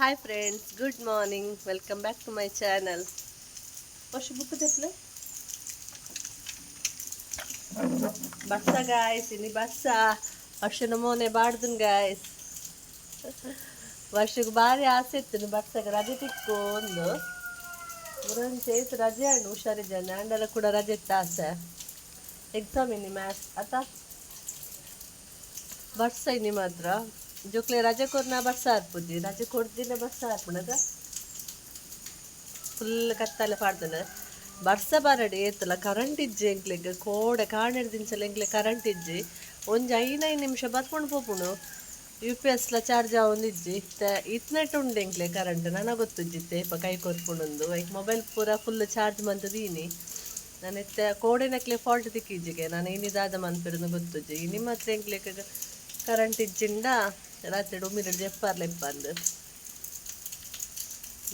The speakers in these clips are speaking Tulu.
Hi friends, good morning, welcome back to my channel. ವರ್ಷ ಬುಕ್ ತೆಪ್ಲೆ ಬರ್ಸ ಗಾಯ್ಸ್, ಇನಿ ಬರ್ಸ ವರ್ಷ ನಮೋನೆ ಬಾಡ್ದನ್ ಗಾಯ್ಸ್. ವರ್ಷಕ್ಕೆ ಭಾರಿ ಆಸೆ ಇತ್ತು ಬರ್ಸಗ ರಜೆ ತಿಕ್ಕು ಒಂದು ಮುರಂಚೆ ರಜೆ ಹಣ್ಣು ಹುಷಾರಿದ್ದಾನೆ ಅಂಡೆಲ್ಲ ಕೂಡ ರಜೆ ಇತ್ತು ಆಸೆ. ಎಕ್ಸಾಮ್ ಇನ್ನಿ ಮ್ಯಾಥ್ಸ್ ಅತ ಬರ್ಸ ಇನ್ನಿ ಮಾತ್ರ ಜೋಕ್ಲೆ ರಜೆ ಕೊರ್ನ ಬರ್ಸ ಆರ್ಪುಜಿ, ರಜೆ ಕೊಡ್ದಿನ ಬರ್ಸ ಆರ್ಪುಣದ ಫುಲ್ ಕತ್ತಲೆ ಪಾಡ್ದನ ಬರ್ಸ ಬರಡಿ ಏತಲ್ಲ ಕರೆಂಟ್ ಇಜ್ಜಿ ಎಂಕ್ಲೆಗ್ ಕೋಡೆ ಕಾಣೆಡ್ ದಿಂಚಲ ಎಂಕ್ಲೆ ಕರೆಂಟ್ ಇಜ್ಜಿ. ಒಂಜಿ 5 ನಿಮಿಷ ಬರ್ಕೊಂಡು ಪೋಪುಂಡು. ಯು ಪಿ ಎಸ್ ಲ ಚಾರ್ಜ್ ಆವೊಂದಿಜ್ಜಿ. ಇತ್ತೆ ಇತ್ನೆಟ್ ಉಂಡು ಎಂಕ್ಲೆ ಕರೆಂಟ್ ನನ ಗೊತ್ತುಜ್ಜಿತ್ತೆ ಇಪ್ಪ ಕೈ ಕೊರ್ಪುಂಡೊಂದು. ಐಕ್ ಮೊಬೈಲ್ ಪೂರ ಫುಲ್ ಚಾರ್ಜ್ ಮಂತದೀನಿ ನಾನು. ಇತ್ತೆ ಕೋಡೆನಕ್ಲೆ ಫಾಲ್ಟ್ ತಿಕ್ಕಿಜ್ಜಿಗೆ ನಾನು ಇನಿ ದಾದ ಮನ್ಪಿರುದು ಗೊತ್ತುಜ್ಜಿ. ಇನಿ ಮಾತ್ರ ಎಂಕ್ಲೆ ಕರೆಂಟ್ ಇಜ್ಜಿಂಡ ರಾತ್ರಿ ಉಮಿರ ಜೆಪ್ಪಾರ್ಲೆಪ್ಪಂದು.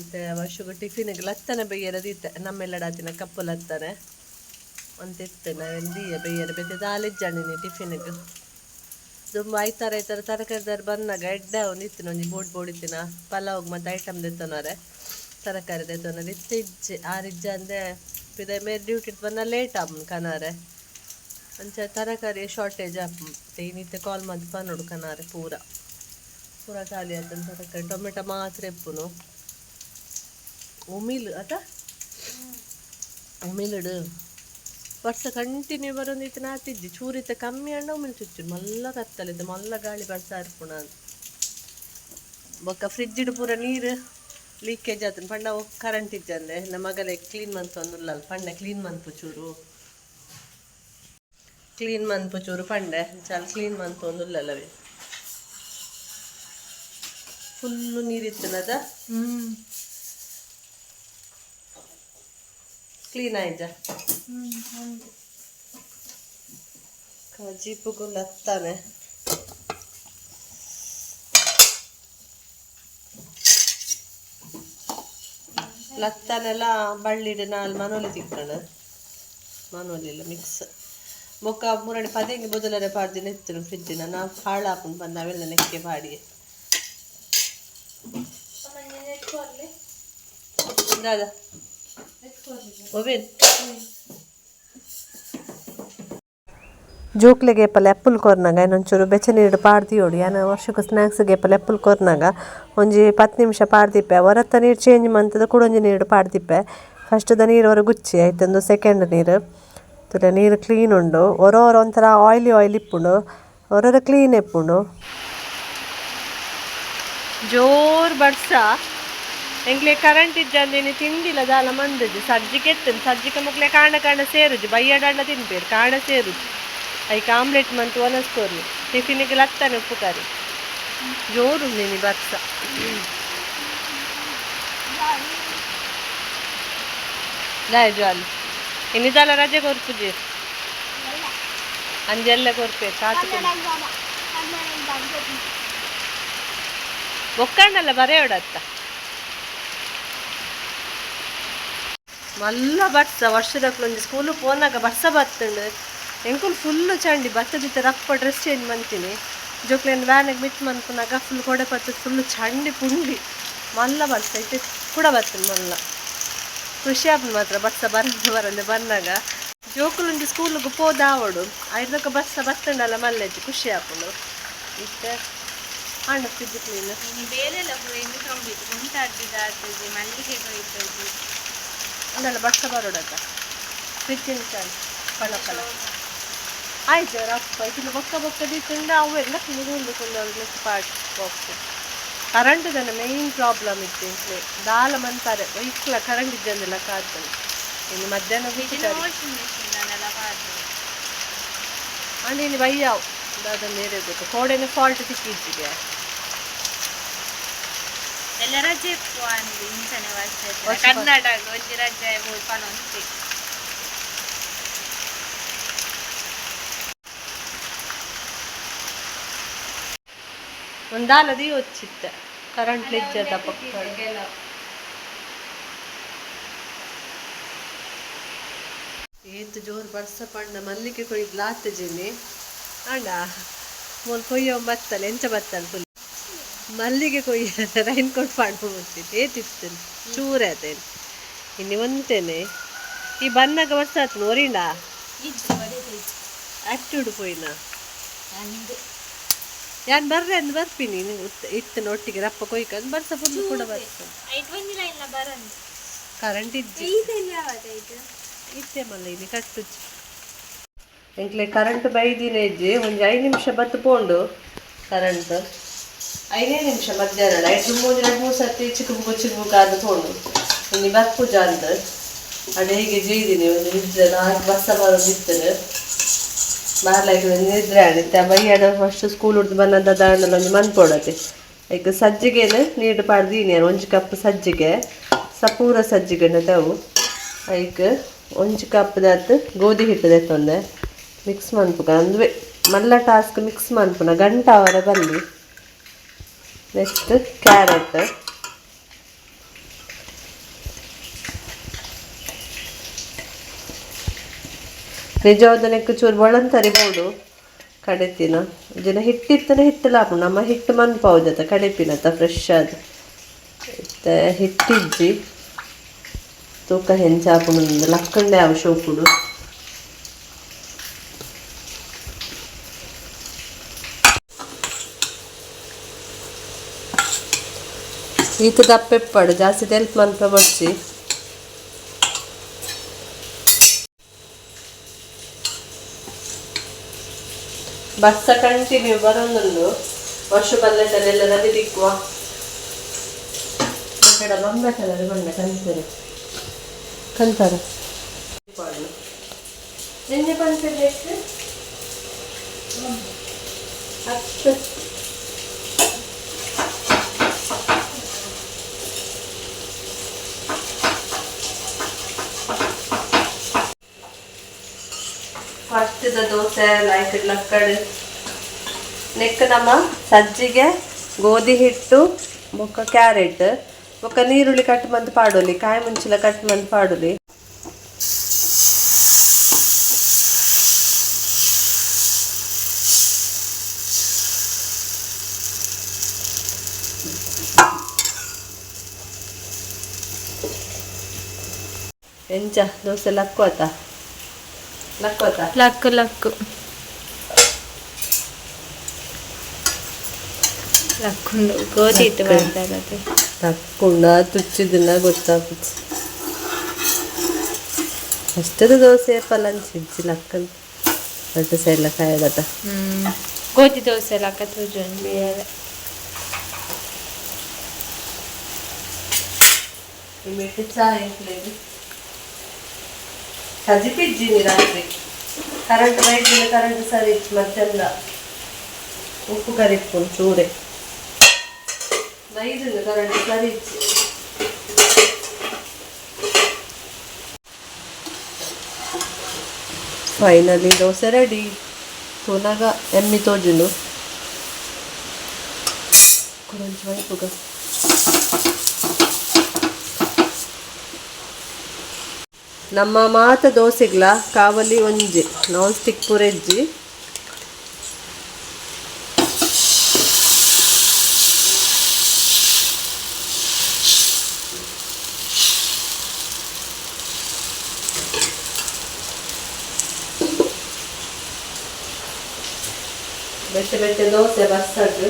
ಇತ್ತೆ ವರ್ಷಗು ಟಿಫಿನ್ಗೆ ಲತ್ತನೆ ಬೈಯರದಿತ್ತೆ ನಮ್ಮೆಲ್ಲಡಾತಿನ ಕಪ್ಪು ಲತ್ತನೆ ಒಂತಿತ್ತೆ ನಾವೆಂದಿಯ ಬೈಯರ ಬೇತೆ ದಾಲಿಜ್ಜಾಣಿನಿ ಟಿಫಿನ್ಗೆ. ದುಂಬು ಐತಾರ ಐತಾರ ತರಕಾರಿದಾರ ಬಂದಾಗ ಎಡ್ಡೆ ಒಂದು ಇತ್ತಿನ ಒಂಜಿ ಬೋಡ್ ಬೋಡಿತ್ತಿನ ಪಲಾವ್ ಮತ್ತು ಐಟಮ್ ದೆತ್ತೊನರೆ ತರಕಾರಿ ದೆತ್ತೊನರೆ ಇತ್ತೆ ಇಜ್ಜೆ ಆರಿಜ್ಜ ಅಂದೆ ಪಿದ ಮೇರೆ ಡ್ಯೂಟಿ ಬಂದ ಲೇಟ್ ಆಪುಂಡು ಕನಾರೆ ಅಂಚ ತರಕಾರಿ ಶಾರ್ಟೇಜ್ ಆಪುಂಡು. ಇನ್ನಿತ್ತೆ ಕಾಲ್ ಮಂತ್ ಪನೊಡು ಕನಾರೆ ಪೂರ ಪೂರ ಖಾಲಿ ಆತನ ತರಕಾರಿ ಟೊಮೆಟೊ ಮಾತ್ರ ಎಪ್ಪುನು ಉಮಿಲ್ ಅತ ಉಮಿಲುಡು ವರ್ಷ ಕಂಟಿನ್ಯೂ ಬರೋಂದಿತ್ತು ನಾತಿಜ್ಜಿ ಚೂರಿತ್ತ ಕಮ್ಮಿ ಅಂಡ ಉಮಿಲ್ ಚುಚ್ಚು ಮಲ್ಲ ಕತ್ತಲಿದ್ದೆ ಮಲ್ಲ ಗಾಳಿ ಬರ್ಸ ಇರ್ಪುಣ ಬೊಕ್ಕ ಫ್ರಿಜ್ಜಿಡ್ ಪೂರ ನೀರು ಲೀಕೇಜ್ ಆತನ ಪಂಡ ಕರೆಂಟ್ ಇಜ್ಜಂದೆ ನಮ್ಮ ಮಗಲೆ ಕ್ಲೀನ್ ಮಂತೊಂದುಲ್ಲಲ್ಲ ಪಂಡ ಕ್ಲೀನ್ ಮನ್ಪು ಚೂರು ಕ್ಲೀನ್ ಮನ್ಪು ಚೂರು ಪಂಡೆ ಚಾಲ್ ಕ್ಲೀನ್ ಮಂತೊಂದುಲ್ಲವೇ ಫುಲ್ಲು ನೀರಿತ್ತನದ ಕ್ಲೀನ್ ಆಯ್ತಾ ಜೀಪುಗು ಲತ್ತಾನೆ ಲತ್ತಾನೆಲ್ಲ ಬಳ್ಳಿಡು ನಾಲ್ ಮನೋಲಿ ತಿಕ್ಕಣ ಮನೋಲಿಲ್ಲ ಮಿಕ್ಸ್ ಬೊಕ್ಕ ಮುರಣಿ ಪದೆಂಗಿ ಬೊದಲರೆ ಪಾಡ್ದಿನ ಇತ್ತು ಫ್ರಿಜ್ಜಿನ ನಾ ಹಾಳಾಪುಂಡು ಬಂದ ಅವೆಲ್ಲ ನೆಕ್ಕೆ ಪಾಡಿಗೆ ದಾದಾ ಜೋಕ್ಲೆಗೆ ಏಪಲ ಎಪ್ಪುಲ್ ಕೊರ್ನಾಗ ಇನ್ನೊಂಚೂರು ಬೆಚ್ಚ ನೀರು ಪಾಡ್ದಿಯೋಡು ಯಾನ ವರ್ಷಕ್ಕೆ ಸ್ನ್ಯಾಕ್ಸ್ಗೆ ಏಪಲ ಎಪ್ಪುಲ್ ಕೊರ್ನಾಗ ಒಂಜಿ 10 ನಿಮಿಷ ಪಾಡ್ದಿಪ್ಪೆ ಹೊರತ್ತ ನೀರು ಚೇಂಜ್ ಮಂತದ ಕುಡೊಂಜಿ ನೀರು ಪಾಡ್ದಿಪ್ಪೆ. ಫಸ್ಟ್ದ ನೀರು ಹೊರ ಗುಚ್ಚಿ ಆಯ್ತಂದು ಸೆಕೆಂಡ್ ನೀರು ತುಲೆ ನೀರು ಕ್ಲೀನ್ ಉಂಡು ಹೊರ ಹೊರ ಒಂಥರ ಆಯ್ಲಿ ಆಯ್ಲ್ ಇಪ್ಪುಂಡು ಹೊರ ಕ್ಲೀನ್ ಇಪ್ಪುಂಡು. ಜೋರು ಬರ್ಸ ಎಂಕ್ಲೆ ಕರೆಂಟ್ ಇಜ್ಜಂದಿನಿ ತಿಂಡಿಲ್ಲ ದಾಲ ಮಂದಜಿ ಸಜ್ಜಿಗೆ ಎತ್ತನು ಸಜ್ಜಿಗೆ ಮುಕ್ಲೆ ಕಾಣ ಕಾಣ ಸೇರುಜಿ ಬಯ್ಯಡಂಡ ತಿನ್ಪೇರು ಕಾಣ ಸೇರುಜಿ ಐಕ್ ಆಮ್ಲೆಟ್ ಮಂತು ಒನಸ್ಕೋರ್ನಿ ಟಿಫಿನಿಗೆ ಲತ್ತಾನೆ ಉಪ್ಪು ಕರಿ ಜೋರು ನೀನಿ ಬರ್ಸ. ದಾಯ ಜಾಲಿ ಇನ್ನು ದಾಲ ರಜೆ ಕೊರ್ಪುಜಿ ಅಂಜೆಲ್ಲ ಕೊರ್ಪೆ ಕಾತು ಬೊಕ್ಕಣ್ಣಲ್ಲ ಬರೆಯೋಡತ್ತ ಮಲ್ಲ ಬರ್ಸ ವರ್ಷದಕ್ಲೊಂಜಿ ಸ್ಕೂಲು ಪೋನಾಗ ಬರ್ಸ ಬತ್ತಂಡು ಎಂಕುಲು ಫುಲ್ಲು ಚಂಡಿ ಬತ್ತದಿತ್ತ ರಪ್ಪ ಡ್ರೆಸ್ ಚೇಂಜ್ ಮಂತೀನಿ ಜೋಕ್ಲೇನು ವ್ಯಾನಿಗೆ ಮಿಟ್ ಮನ್ಪುನಾಗ ಫುಲ್ ಕೊಡೆ ಬತ್ತದ ಫುಲ್ಲು ಚಂಡಿ ಪುಂಡಿ ಮಲ್ಲ ಬರ್ಸ ಇತ್ತೆ ಕೂಡ ಬತ್ತಂಡು ಮಲ್ಲ ಖುಷಿ ಆಪುಂಡು ಮಾತ್ರ ಬರ್ಸ ಬರಂದೆ ಬರಂದೆ ಬಂದಾಗ ಜೋಕುಲೊಂಜಿ ಸ್ಕೂಲಿಗೆ ಪೋದಾವಡು ಐದಕ್ಕೆ ಬರ್ಸ ಬತ್ತಂಡಲ್ಲ ಮಲ್ಲೆಜ್ಜಿ ಖುಷಿ ಆಪುಂಡು. ಇತ್ತೆ ಆಂಡ ಫ್ರಿಜ್ ಕ್ಲೀನ್ ಮಲ್ಲಿಗೆ ಕೊಯ್ತದೆ ಅಂದಲ್ಲ ಬರ್ಸ ಬರೋಡಕ್ಕ ಫ್ರಿಜ್ಜಿನ ಚಾಲ್ ಫಳ ಫಳ ಆಯ್ತು ರಪ್ಪ ಇಲ್ಲಿ ಬೊಕ್ಕ ಬೊಕ್ಕ ದೀತುಂಡ ಅವೆಲ್ಲ ಕುಂದು ಕುಂದು ಪಾಟ್ ಬಾಕ್ಸ್ ಕರೆಂಟ್ ದನ ಮೇಯ್ನ್ ಪ್ರಾಬ್ಲಮ್ ಇತ್ತು ಇಂಕ್ಲೆ ದಾಲ ಮಂತಾರೆ ಒಯ್ಕ್ಲ ಕರೆಂಟ್ ಇಜ್ಜಂದಿಲ್ಲ ಕಾತನು ಇನ್ನು ಮಧ್ಯಾಹ್ನ ಅಂಡ್ ಇನ್ನು ಬಯ್ಯಾವ್ ದಾದ ನೇರೆ ಗೊತ್ತು ಕೋಡೆನೆ ಫಾಲ್ಟ್ ತಿಕ್ಕಿಜ್ಜಿಗೆ ಎಲ್ಲ ರಜೆ ಇಪ್ಪು ಇಂಚನೆ ವರ್ಷ ಕನ್ನಡ ಒಂಜಿ ರಜೆ ಪನೊಂತಿ ಒಂದಾಲದಿ వచ్చిತ್ತೆ ಕರೆಂಟ್ ಲಿಜ್ಜದ ಪಕ್ಕ ಏತ್ ಜೋರು ಬರ್ಸ ಪಂಡ ಮಲ್ಲಿಗೆ ಕೊಯ್ದು ಲಾತ್ ಜಿನಿ ಅಂಡ ಮೂಲು ಕೊಯ್ಯೋ ಬತ್ತಲ್ಲ ಎಂಚ ಬತ್ತಲ್ಲ ಫುಲ್ ಮಲ್ಲಿಗೆ ಕೊಯ್ಯ ರೈನ್ ಕೋಟ್ ಪಾಡ್ದು ಏತಿತ್ತು ಚೂರೆ ಆತೇನೆ ಇನ್ನು ಒಂತೇನೆ ಈ ಬನ್ನಾಗ ವರ್ಷ ಆತು ಒರಿಂಡ ಆಕ್ಟಿವ್ಡ್ ಪೋಯಿನ ಯಾನ್ ಬರ್ರೆ ಅಂದ್ ಬರ್ಪಿನಿ ಇತ್ತಿನ ಒಟ್ಟಿಗೆ ರಪ್ಪ ಕೊಯ್ಕಂದು ಬರ್ಸ ಫುಲ್ ಕೂಡ ಬರ್ತದೆ. ಕರೆಂಟ್ ಇಜ್ಜಿ ಇತ್ತೆ ಮಲ್ಲ ಇಲ್ಲಿ ಕಟ್ಟುಚ್ಚಿ ಎಂಕ್ಲೆ ಕರೆಂಟ್ ಬೈದಿನ ಇಜ್ಜಿ. ಒಂಜಿ 5 ನಿಮಿಷ ಬತ್ತು ಪೋಂಡು ಕರೆಂಟ್ 5 ನಿಮಿಷ ಮಧ್ಯಾಹ್ನ ಐದು ಮೂರು ಎರಡು ಮೂರು ಸರ್ತಿ ಚಿಕ್ಕ ಬುಕ್ಕು ಚಿಕ್ಕ ಬುಕ್ ಆದ ಪೋಂಡು ಇನ್ನು ಬರ್ಪುಜ ಅಂತ ಅದೇ ಹೀಗೆ ಜೀದಿನಿ ಒಂದು ನಿದ್ರೆ ನಾಲ್ಕು ಬಸ್ಸ ಬರೋದು ಇರ್ತದೆ ಬಾರ್ಲಾಕಿ ನಿದ್ರೆ ಆಡಿತ್ತೆ ಬೈಯಾಡ ಫಸ್ಟ್ ಸ್ಕೂಲ್ ಹುಡ್ದು ಬಂದಂಥ ದಾಂಡಲ ಒಂಜಿ ಮನ್ಪೊಡತೆ ಐಕ್ ಸಜ್ಜಿಗೆನ ನೀರು ಪಾಡ್ದೀನಿ ಒಂಜಿ ಕಪ್ ಸಜ್ಜಿಗೆ ಸಪೂರ ಸಜ್ಜಿಗೆ ಅವು ಐಕ್ ಒಂಜಿ ಕಪ್ ದಾತ್ ಗೋಧಿ ಹಿಟ್ಟು ದೆತ್ತೊಂದೆ ಮಿಕ್ಸ್ ಮನ್ಪುಗ ಅಂದ್ವೆ ಮಲ್ಲ ಟಾಸ್ಕ್ ಮಿಕ್ಸ್ ಮನ್ಪುನ ಗಂಟ ಅವರ ಬಲ್ಲಿ. ನೆಕ್ಸ್ಟ್ ಕ್ಯಾರೆಟ್ ನಿಜವಾದ ನೆಕ್ಕು ಚೂರು ಬೊಳಂತರಿ ಬೋಡು ಕಡೆತಿನ ಜನ ಹಿಟ್ಟಿತ್ತನೆ ಹಿಟ್ಟಲ ನಮ್ಮ ಹಿಟ್ಟು ಮನ್ಪಾವುದತ್ತ ಕಡೆಪಿನತ್ತ ಫ್ರೆಶ್ ಅದು ಇತ್ತೆ ಹಿಟ್ಟಿಜ್ಜಿ ತೂಕ ಹೆಂಚಾಪುಂಡು ಲಕ್ಕಂಡೆ ಅವು ಶೋಕುಡು. ಈತ ದಪ್ಪೆಪ್ಪಾಡು ಜಾಸ್ತಿ ತೆಲ್ಪ್ ಮನ್ಪ ಬಡ್ಸಿ. ಬಸ್ಸ ಕಂಟಿನ್ಯೂ ಬರೋದುಂಡು ವರ್ಷ ಬಲ್ಲೆಲ್ಲ ನದಿ ದಿಕ್ಕುವ ಬಂಬೆ ಕಲರ್ ಬಂಡೆ ಕಂತಾರೆ ಕಂತಾರ ನಿನ್ನೆ ಪಂಚೆ 10. ಫಸ್ಟ್ ದೋಸೆ ಲೈಕ್ ಲಕ್ಕಡ್ ನೆಕ್ ನಮ್ಮ ಸಜ್ಜಿಗೆ ಗೋಧಿ ಹಿಟ್ಟು ಬೊಕ್ಕ ಕ್ಯಾರೆಟ್ ಬೊಕ್ಕ ನೀರುಳ್ಳಿ ಕಟ್ ಮಂತ್ ಪಾಡೊಲಿ ಕಾಯಿ ಮುಂಚಿಲ ಕಟ್ ಮಂತ್ ಪಾಡೊಲಿ. ಎಂಚ ದೋಸೆ ಲಕ್ಕೋತ ಲಕ್ಕೋತ ಲಕ್ಕು ಲಕ್ಕು ಲಕ್ಕುಂಡು ಗೋಧಿ ಹಿಟ್ಟು ಬಂದಾಗತ್ತೆ. ಲಕ್ಕುಂಡ ತುಚ್ಚಿದಿನ ಗೊತ್ತಾಪುಜಿ ಅಷ್ಟದ ದೋಸೆ ಪಲಂಚಿಜ್ಜಿ ಲಕ್ಕನ್ ದೊಡ್ಡ ಸೈಡ್ಲ ಕಾಯದಟ. ಗೋಧಿ ದೋಸೆ ಲಕ್ಕ ತೋಜುಂಡು ಬೇರೆ. ಮೆಟ್ಟು ಚಾ ಇಂಕ್ಲೇದು ಕಜಿಪಿಜ್ಜಿನಿ ರಾತ್ರಿ ಕರೆಂಟ್ ಬೈದಿನ ಕರೆಂಟ್ ಸರಿ ಇತ್ತು ಮತ್ತೆಲ್ಲ ಉಪ್ಪು ಕರಿಪ್ಪು ಚೂರೆ ಬೈದಿನ ಕರೆಂಟ್ ಸರಿ ಇತ್ತು. Finally dosa ready. ತೂನಗ ಎಮ್ಮಿ ತೋಜುಂಡು ಕುಡೊಂಚು ವೈಪುಗ. ನಮ್ಮ ಮಾತ ದೋಸೆಗ್ಲ ಕಾವಲಿ ಒಂಜಿ ನಾನ್ ಸ್ಟಿಕ್ ಪುರೆಜ್ಜಿ. ಬೆಟ್ಟೆ ಬೆಟ್ಟೆ ದೋಸೆ ಬಸ್ಸಗ್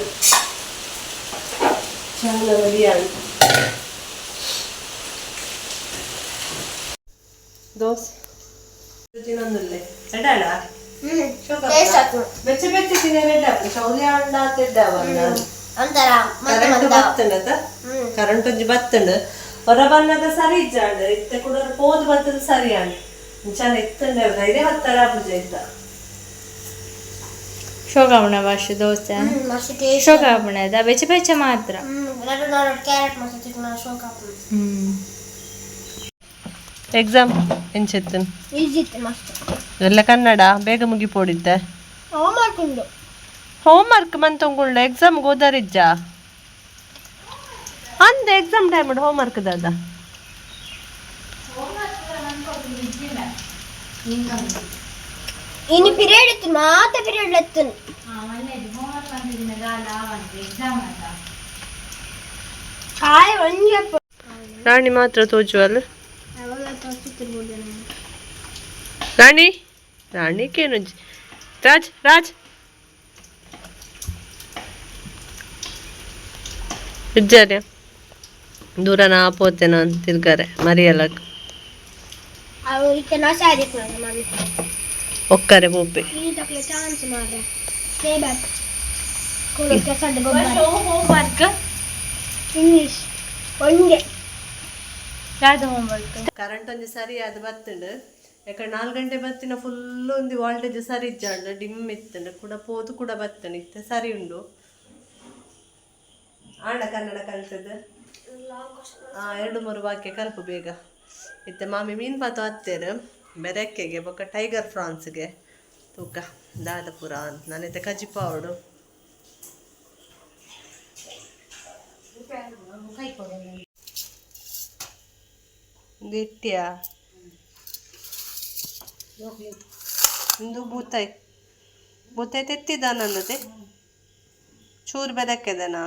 ಚಂದ ರೆಡಿ ಆಯ್ತು ದೋಸೆ. ರುಚಿನೊಂದುಲ್ಲೆ ಎಡಾಡ ಬೆಚ್ಚ ಬೆಚ್ಚ ತಿನ್ನ ಎಡ್ಡ ಶೌರ್ಯ ಅಂಡ ತೆಡ್ಡವಲ್ಲ. ಕರೆಂಟ್ ಬತ್ತಂಡತ ಕರೆಂಟ್ ಒಂಜಿ ಬತ್ತಂಡು ಹೊರ ಬನ್ನಗ ಸರಿ ಇಜ್ಜಾಂಡ್ ಇತ್ತೆ ಕೂಡ ಪೋದು ಬತ್ತದ ಸರಿ ಆಂಡ್ ಇಂಚಾನ ಇತ್ತಂಡೆ ಧೈರ್ಯ ಹತ್ತರ ಪೂಜೆ ಇತ್ತ. ಶೋಕಾಪುಣ ಭಾಷೆ ದೋಸೆ ಶೋಕಾಪುಣ ಬೆಚ್ಚ ಬೆಚ್ಚ ಮಾತ್ರ. ಎಕ್ಸಾಮ್ ಎಂಚೆತ್ತನ್ ಎಲ್ಲ ಕನ್ನಡ ಬೇಗ ಮುಗಿಪೋಡಿದ್ದೆ ಹೋಮ್ವರ್ಕ್ ಮಂತೊಂಗುಳ್ಳ ಎಕ್ಸಾಮ್ ಗೋದಾರಿಜ್ಜ ಅಂದ ಎಕ್ಸಾಮ್ ಟೈಮ್ ಹೋಮ್ವರ್ಕ್ ದಾದ ಇನ್ನು ಪೀರಿಯಡ್ ಇತ್ತು ಮಾತ ಪೀರಿಯಡ್ ಎತ್ತುನು. ಕಾಯಿ ಒಂಜಿ. ರಾಣಿ ಮಾತ್ರ ತೋಜುವಲ್ಲ. ರಾಣಿ, ರಾಣಿ ಕೇನುಜಿ. ರಾಜ್, ರಾಜ್ ಇಜ್ಜಾರೆ ದೂರ ನಾ ಪೋತೆ ನಾನು ತಿರ್ಗಾರೆ ಮರಿಯಲಕ್. ಅವು ಇತ್ತೆ ನಾಶ ಆದಿತ್ತು ಮಮ್ಮಿ. ಒಕ್ಕರೆ ಪೋಪೆ. ಈ ತಕ್ಲೆ ಚಾನ್ಸ್ ಮಾರ್ರೆ, ಪ್ಲೇ ಬ್ಯಾಕ್ ಸಡ್ಡ ಗೊಬ್ಬರ. ಹೋಮ್ವರ್ಕ್. ಇಂಗ್ಲೀಷ್ ಒಂಜೆ. ಯಾವ್ದು ಹೋಮ್ವರ್ಕ್? ಕರೆಂಟ್ ಒಂಜಿ ಸರಿ ಅದು ಬತ್ತುಂಡು. ಯಾಕಂದ್ರೆ 4 ಗಂಟೆ ಬತ್ತಿನ ಫುಲ್ ಒಂದು ವಾಲ್ಟೇಜ್ ಸರಿ ಇಜ್ಜಾಂಡ್, ಡಿಮ್ ಇತ್ತುಂಡು. ಕೂಡ ಪೋದು ಕೂಡ ಬತ್ತುಂಡು. ಇತ್ತೆ ಸರಿ ಉಂಡು. ಆಂಡ ಕನ್ನಡ ಕಲ್ತದ್ದು ಎರಡು ಮೂರು ವಾಕ್ಯ ಕಲ್ಪು ಬೇಗ. ಇತ್ತೆ ಮಾಮಿ ಮೀನು ಪಾತು ಹತ್ತೇರು ಬೆರಕ್ಕೆಗೆ ಬೊಕ್ಕ ಟೈಗರ್ ಫ್ರಾನ್ಸ್ಗೆ. ತೂಕ ದಾದ ಪುರ ಅಂತ. ನಾನಿತ್ತೆ ಕಜಿಪ ಅವಡು. ಎಟ್ಟಿಯಾ ಇಂದು ಬೂತಾಯಿ, ಬೂತಾಯಿ ತೆತ್ತಿದಾನಂದತೆ. ಚೂರು ಬೆರಕ್ಕೆದನಾ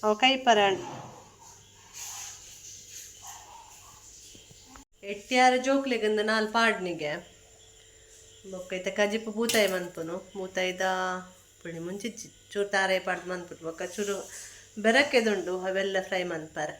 ಅವು ಕೈ ಪರಾಣ್. ಎಟ್ಟಿಯಾರ ಜೋಕ್ಲೆಗಂದ ನಾಲ್ ಪಾಡ್ನಿಗೆ. ಬೊಕ್ಕ ಇತ್ತೆ ಕಜಿಪು ಬೂತಾಯಿ ಮನ್ಪುನು. ಬೂತಾಯಿದ ಪುಳಿ ಮುಂಚಿಚ್ಚಿ ಚೂರು ತಾರೆ ಪಾಡ್ದು ಮನ್ಪುನು. ಬೊಕ್ಕ ಚೂರು ಬೆರಕೆದುಂಡು, ಅವೆಲ್ಲ ಫ್ರೈ ಮನ್ಪಾರೆ.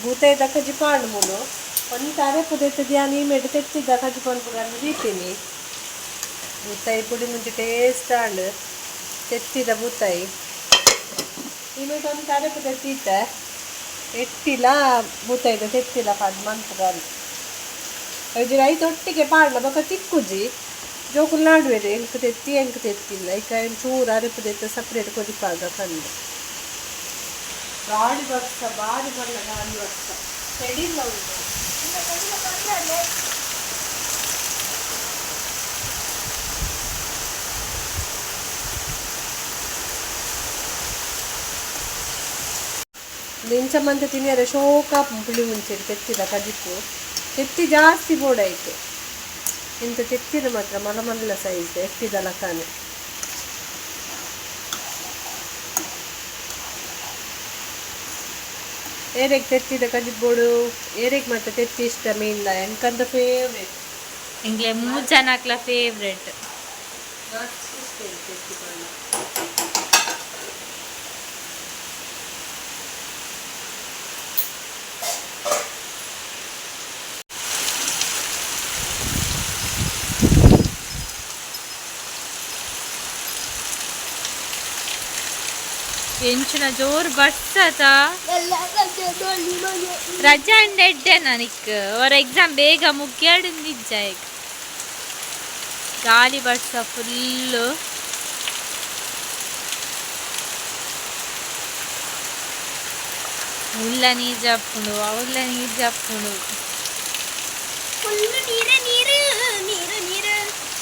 ಬೂತಾಯಿದ ಕಜಿಪು ಆಂಡ್ ಮೂಲು. ಒಂಜಿ ತಾರೆ ಪುದೆತ್ತ ಧ್ಯಾನ ಈ ಮೇಟ್ ತೆತ್ತಿದ್ದ ಕಜಿಪು ಅನ್ಪುಗಂದು ದೀತೀನಿ. ಬೂತಾಯಿ ಪುಡಿ ಮುಂಚೆ ಟೇಸ್ಟ್ ಆಂಡ್ ತೆತ್ತಿದ ಬೂತಾಯಿ. ಈ ಮೇಟ್ ಒಂದು ತಾರೆ ಪುದೆ ತೀತ ಎಟ್ಟಿಲ ಬೂತಾಯಿದ ತೆತ್ತಿಲ ಪಾಡ್ ಮನ್ಪುಗಂದು. ಐಜಿ ಐತ ಒಟ್ಟಿಗೆ ಪಾಡ್ಲ ಬೊಕ ತಿಕ್ಕುಜಿ. ಜೋಕುಲು ನಾಡುವೆರ್, ಎಂಕ್ ತೆತ್ತಿ, ಎಂಕ್ ತೆತ್ತಿಲ್ಲ. ಐಕ ಚೂರು ಅರೆಪುದೆತ್ತ ಸಪ್ರೇಟ್ ಕೊದಿಪಾಗ ಪಂದ್. ಗಾಳಿ ಬರ್ಸ, ಬಾರಿ ಬಣ್ಣ ಗಾಳಿ ಬರ್ಸ, ಸೆಡಿಲ್ಲ ಉಂಟು. ಇಂಚ ಮಂತ ತಿನಿಯರೆ ಶೋಕ. ಪುಳಿ ಮುಂಚೆ ತೆತ್ತಿದ ಕಜಿಪು ತೆತ್ತಿ ಜಾಸ್ತಿ ಬೋಡಾಯ್ತು. ಇಂತ ತೆತ್ತಿದ ಮಾತ್ರ ಮಲ್ಲ ಮಲ್ಲ ಸೈಜ್ ಎಟ್ಟಿದ ಲಕಾನೆ. ಏರೆಗ್ ತೆತ್ತಿದ ಕಜಿಪು ಬೋಡು? ಏರೆಗ್ ಮತ್ತೆ ತೆತ್ತಿ ಇಷ್ಟ ಮೀನ್ದ? ಎಂಕಂತ ಫೇವ್ರೇಟ್. ಎಂಕ್ಲೆ ಮೂರು ಜನಕ್ಲ ಫೇವ್ರೆಟ್. ಇಷ್ಟ ತೆತ್ತಿ ಪಂಡ. ಎಂಚಿನ ಜೋರು ಬರ್ಸತ. ರಜಾ ಅಂಡ ಎಡ್ಡೆ ನನಕ್ ಅವರ ಎಕ್ಸಾಮ್ ಬೇಗ ಮುಗಿಯಾಡು ನಿಜ. ಈಗ ಗಾಳಿ ಬರ್ಸ ಫುಲ್ಲು. ಉಲ್ಲ ನೀರು ಜಪ್ಪುಂಡು, ಅವಲ್ಲ ನೀರು ಜಪ್ಪುಂಡು. ಫುಲ್ ನೀರು ನೀರು ನೀರು ನೀರು.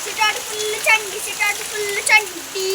ಸಿಟಾಡು ಫುಲ್ ಚಂಡಿ, ಸಿಟಾಡು ಫುಲ್ ಚಂಡಿ.